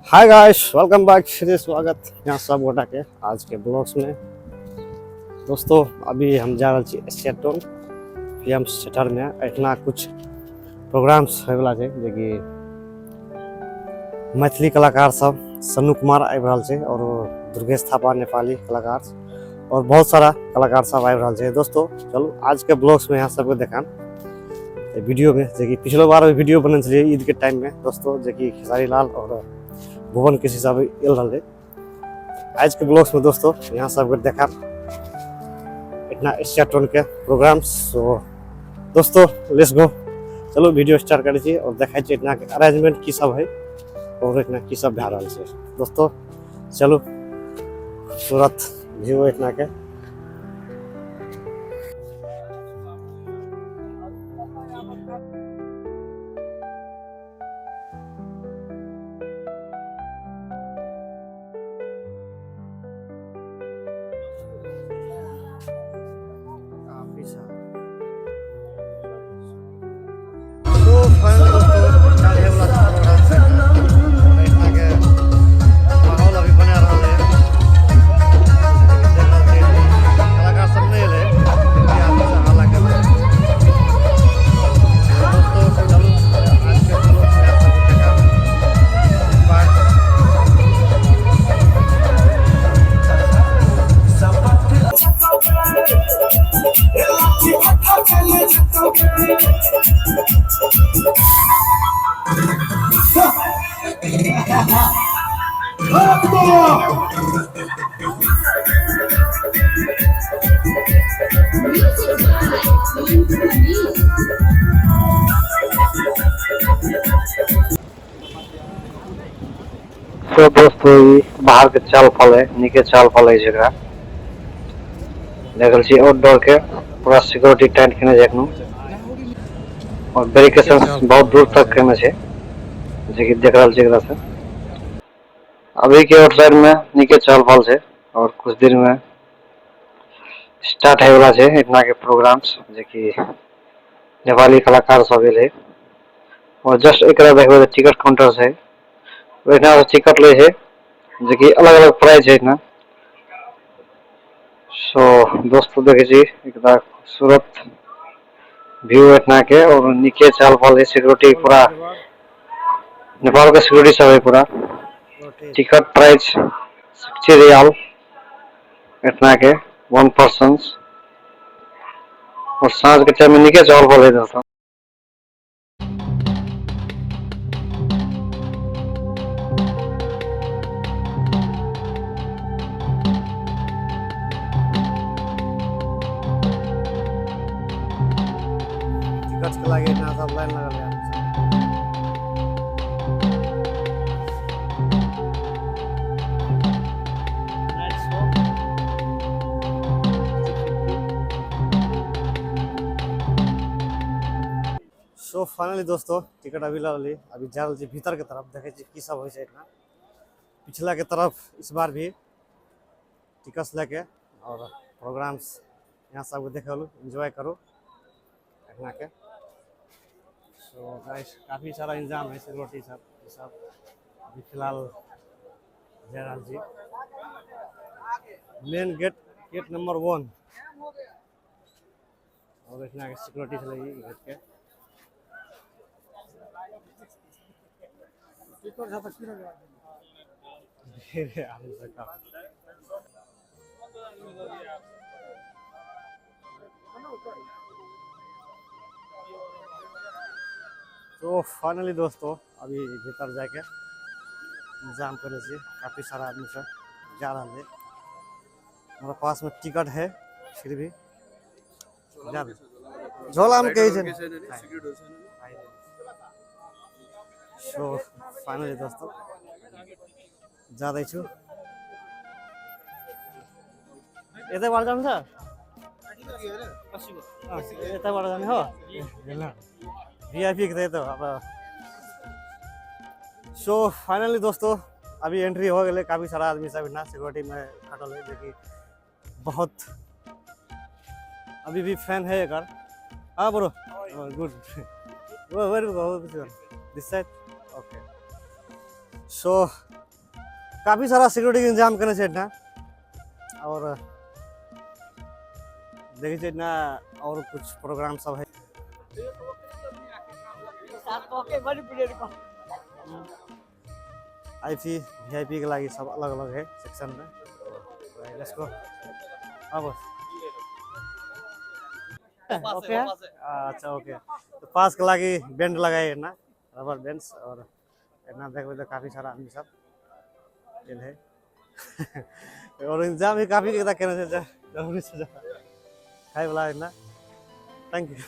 Hi guys, welcome back. फिर स्वागत यहाँ सब गोटा के आज के ब्लॉग्स में। दोस्तों अभी हम जा रहा छी एशियाटोन पी एम थिएटर में। एहिठिना कुछ प्रोग्राम्स होयवला छै, जेकि मैथिली कलाकार सब सन्नू कुमार आबि रहल छै और दुर्गेश थापा नेपाली कलाकार और बहुत सारा कलाकार सब आबि रहल छै। दोस्तों चलू आज के ब्लॉग्स में यहाँ सबके देखाम वीडियो में, जेकि पिछलो बार भी वीडियो बनल छलियै ईद के टाइम में दोस्तों, जेकि खेसारी लाल और भुवन केसी सब आयल रहलै। आज के ब्लॉग्स में दोस्तों यहाँ सबके देखाम इतना एशियाटोन के प्रोग्राम। सो दोस्तों let's go, चलो वीडियो स्टार्ट करै छी और देखै छी इतना के अरेंजमेंट की सब है और इतना की सब भए रहल छै। दोस्तों चलू, खूबसूरत व्यू इतना के। काफी सारा। तो फाइनल दोस्तों स्टार्ट होय वाला छै प्रोग्राम और एहिठिना के माहौल अभी बना रहल है। देख रहल छियै, कलाकार सब नहि एलै, फिर भी आदमी सब हल्ला कर रहल छै। दोस्तों चलू आज के ब्लॉग में आप सबके देखाब इस बार। Music by Manju. तो दोस्तों ई बाहर के चाल फल है, नीके चाल फल है एकरा। देख रहल छी आउटडोर के पूरा सिक्योरिटी टाइट केने छै एखनो और बैरिकेशन बहुत दूर तक केने छै, जेकि देख रहल छी एकरा से। अभी के आउटसाइड में नीके चाल फल छै और कुछ दिन में स्टार्ट होय वाला छै एतना के प्रोग्राम्स, जेकि नेपाली कलाकार सब एले। और जस्ट एकरा देखबै तऽ टिकट काउंटर छै, ओहिठिना से टिकट लै छै, जेकि अलग अलग प्राइस छै एहिठिना। सो दोस्तों देखै छी एकटा खूबसूरत व्यू एहिठिना के और नीके चाल फल है। सिक्योरिटी पूरा नेपाल के सिक्योरिटी सब है पूरा। टिकट प्राइस 60 रियाल एतना के वन पर्सन और साँझ के टाइम में नीके चाल फल है दोस्तों। टिकट के लागे इतना सब लाइन लगल है आदमी सब। Night show. So finally दोस्तों टिकट अभी लऽ लेली, अभी जा रहल छी भीतर के तरफ, देखै छी की सब होइ छै एहिठिना। पिछला के तरफ इस बार भी टिकट लैके और प्रोग्राम्स यहाँ सबके देखलू, एंजॉय करू एहिठिना के। सो गाइस काफ़ी सारा इंतजाम है, सिक्योरिटी सब ई सब। अभी फिलहाल जा रहल छी मेन गेट, गेट नंबर 1 और एहिठिना के सिक्योरिटी छलै ई गेट के। धीरे आदमी सब काफी। तो फाइनली दोस्तों अभी भीतर जाके इंतजाम करै छी, काफ़ी सारा आदमी सब जा रहल है। हमारा पास में टिकट है, फिर भी जा झोला में कहै छै। सो फाइनली दोस्तों जाँदैछु। यतैबाट जानु छ, यताबाट जाने हो वीआईपी के त अब। सो फाइनली दोस्तों अभी एंट्री हो गए, काफ़ी सारा आदमी सब इतना सिक्योरिटी में खटल है, जेकि बहुत अभी भी फैन है एकर। हाँ bro, good, where go? This side, okay. सो काफी सारा सिक्योरिटी के इंतजाम केने छै एहिठिना। और देखै छियै एहिठिना और कुछ प्रोग्राम सब है। आईपी वीआईपी के लागि सब अलग अलग है सेक्शन में। Let's go. हाँ बस ओके। अच्छा ओके, तो पास के लागि बैंड लगाए ना, रबर बैंड्स। और एना देखबै तऽ काफी सारा आदमी सब गेल है और इंतजाम भी काफी केना केने छै, जरूरी छै खाय वाला एना। Thank you.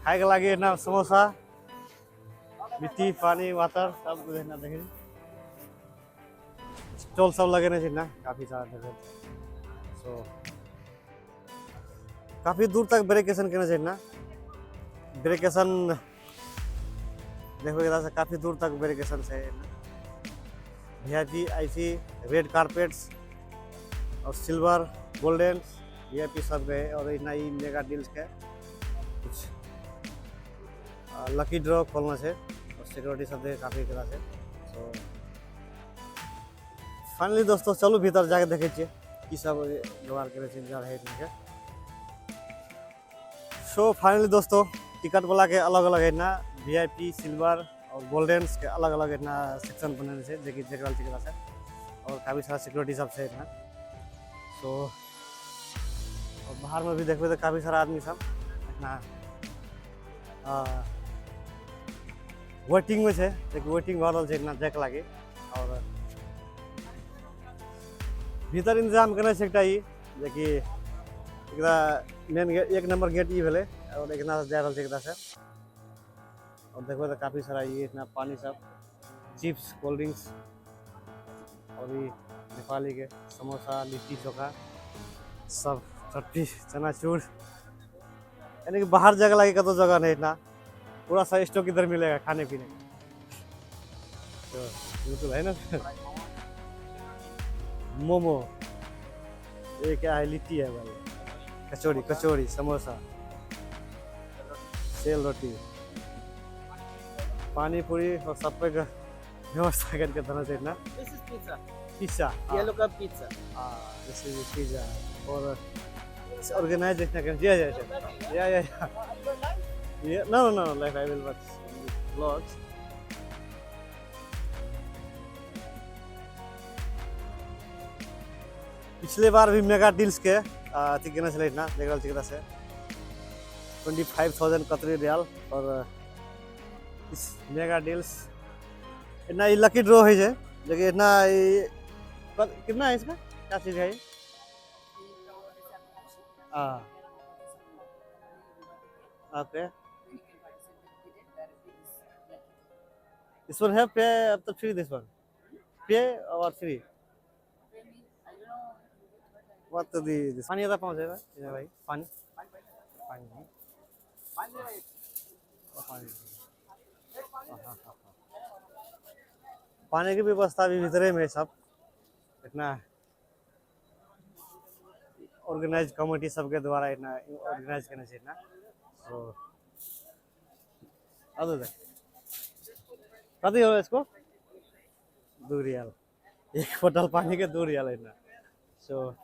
खाय के लागि एना समोसा, मिट्टी, पानी, वाटर सब कुछ एना देखै स्टॉल सब लगेने छै ना काफी सारा देखै। सो काफी दूर तक ब्रेकेशन केने छै ना, ब्रेकेशन देखबै से काफी दूर तक ब्रेकेशन छै। वीआईपी, आईसी, रेड कारपेट्स और सिल्वर, गोल्डन वीआईपी सब गए। और एना ई मेगा डील्स के कुछ लकी ड्रॉ खोलना छै और सिक्योरिटी सब देख काफी करा छै। सो फाइनली दोस्तों चलू भीतर जाके देखै छियै की सब जोगाड़ करै छै, इंतजार है के। सो फाइनली दोस्तों टिकट वाला के अलग अलग है ना, वीआईपी, सिल्वर और गोल्डन के अलग अलग इतना सेक्शन बनेने छै, जेकि देख रहल छी एकरा से। और काफी सारा सिक्योरिटी सब छै एहिठिना। सो और बाहर में भी देखबै तऽ काफी सारा आदमी सब एहिठिना वेटिंग में छै, जेकि वेटिंग भऽ रहल छै एहिठिना जाइके लागि। और भीतर इंतजाम केने छै एकटा ई, जेकि एकरा मेन गेट, एक नंबर गेट ई भेलै और एकना से जा रहल छै एकरा से। और देखबै तऽ काफी सारा ई इतना पानी सब, चिप्स, कोल्ड ड्रिंक्स और ई नेपाली के समोसा, लिट्टी चोखा सब, चटनी, चनाचूर। यानी कि बाहर जगह लगे कतौ जगह नहीं, इतना पूरा सा स्टॉक इधर मिलेगा खाने पीने का। तो बिल्कुल है ना। मोमो, ये क्या है, लिट्टी है भाई, कचौड़ी, कचौड़ी, समोसा, सेल रोटी, पानी पूरी और सब पे व्यवस्था करके देना चाहिए ना। This is pizza. Pizza. Yellow cup pizza. हाँ, this is pizza. और ऑर्गेनाइज देखना कर जी जी जी या या या no no no like I will watch vlogs. पिछले बार भी मेगा डील्स के अथी केने छलै ना, देख रहल छी एकरा से 25,000 कतरी रियाल। और इस मेगा डील्स इतना ये लकी ड्रॉ है जे, लेकिन इतना ये कितना है इसका, क्या चीज है ये? हाँ ओके, this one है पे, अब तो फ्री, this one पे और फ्री। What the this पानी आता पहुंच जाएगा भाई, पानी पानी पानी पानी की व्यवस्था भी भीतरे में सब इतना ऑर्गेनाइज कमेटी सबके द्वारा इतना ऑर्गेनाइज करना चाहिए ना। तो अदर कति हो इसको 2 रियाल, एक बोतल पानी के 2 रियाल इतना। सो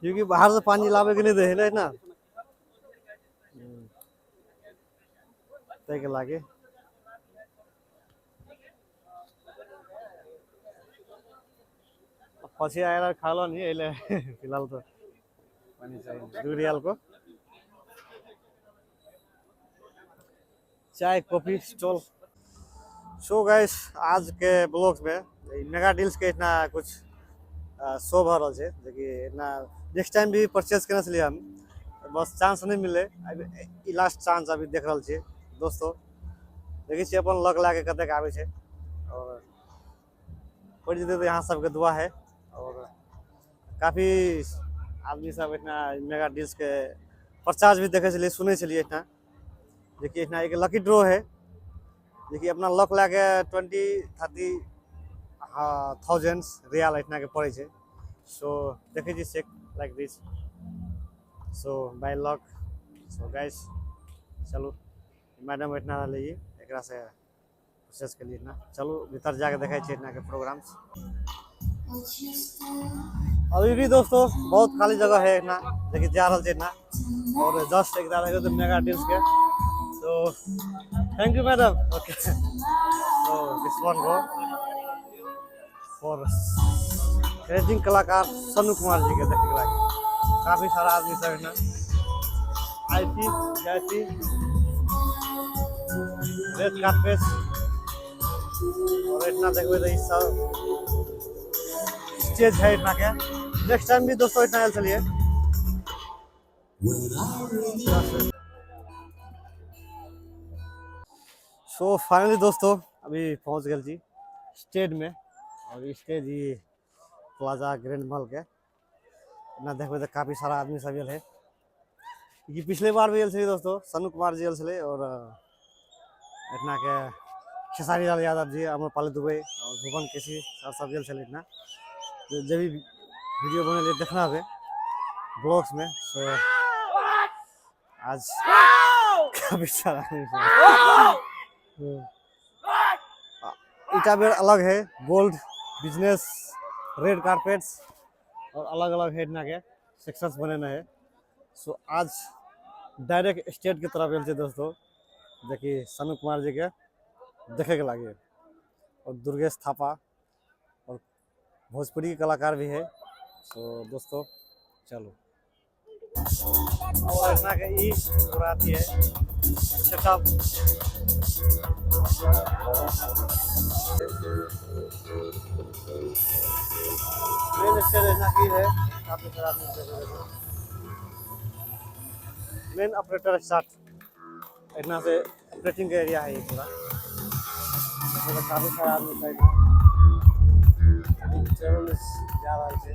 क्योंकि बाहर से पानी लावे के नहीं दे है ना, ताहि के लागे पछि आएर खालो नि अहिले फिलहाल त पानी चाहियो। 2 रियाल को चाय कॉफी स्टॉल। सो गाइस आज के ब्लॉग में मेगा डील्स के इतना कुछ शो भऽ रहल छै, जेकि इतना नेक्स्ट टाइम भी परचेज केने छलियै हम, बस चांस नहीं मिले, अभी ई लास्ट चांस अभी देख रहल छियै दोस्तों। देखै छियै अपन लक लए के कतेक आबै छै और पड़ि जेतै तऽ यहाँ सबके दुआ है। और काफी आदमी सब इतना मेगा डील्स के प्रचार भी देखै छलियै, सुनै छलियै एहिठाम, जेकि एहिठाम एक लकी ड्रॉ है, जेकि अपना लक लए के 20-30 थाउजेंड्स रियाल एहिठाम के पड़ै छै। सो देखै छी check like this, so by luck. So guys चलू मैडम एहिठिना रहलै ई, एकरासँ प्रोसेस के लिए ना। चलू भीतर जाके देखै छियै एहिठिना के प्रोग्राम। अभी भी दोस्तों बहुत खाली जगह है एहिठिना, लेकिन जा रहल छै एहिठिना। और जस्ट एक देखियौ तऽ मेगा डील्स के। तो thank you madam. Okay, तो this one go for crazing कलाकार सन्नू कुमार जी के देखे के लागे काफी सारा आदमी सब एहिठिना। I P I P red carpet. और एहिठिना देखबै तऽ ई सब स्टेज है एहिठिना के। नेक्स्ट टाइम भी दोस्तों एहिठिना आयल छलियै। सो फाइनली दोस्तों अभी पहुंच गेल छी स्टेज में। और स्टेज ई प्लाजा ग्रैंड मॉल के ना देखबै तऽ काफी सारा आदमी सब आयल है। कि पिछले बार भी आयल छलियै दोस्तों, सन्नू कुमार जी आयल छलै और एहिठिना के खेसारी लाल यादव जी, अमरपाली दुबे और भुवन केसी सर सब आयल छलै एहिठिना। जब भी वीडियो बनेलियै देखना हेबै ब्लॉग्स में। सो आज काफी सारा आदमी सब। ईटा बेर अलग है, गोल्ड बिजनेस रेड कारपेट्स और अलग अलग है एहिठिना के सेक्शंस बनेने है। सो आज डायरेक्ट स्टेज के तरफ आयल छै दोस्तों, जेकि सन्नू कुमार जी के देखे के लागे। और दुर्गेश थापा और भोजपुरी के कलाकार भी है। सो दोस्तों चलो। और एहिठिना के ई पूरा अथी है सेटअप। मेन स्टेज एहिठिना की है, काफी सारा आदमी देखे रहे। मेन ऑपरेटर स्टार्ट एहिठिना से ऑपरेटिंग के एरिया है ये पूरा। देखो तऽ काफी सारा आदमी छै एहिठिना। टेबल जा रहल छै।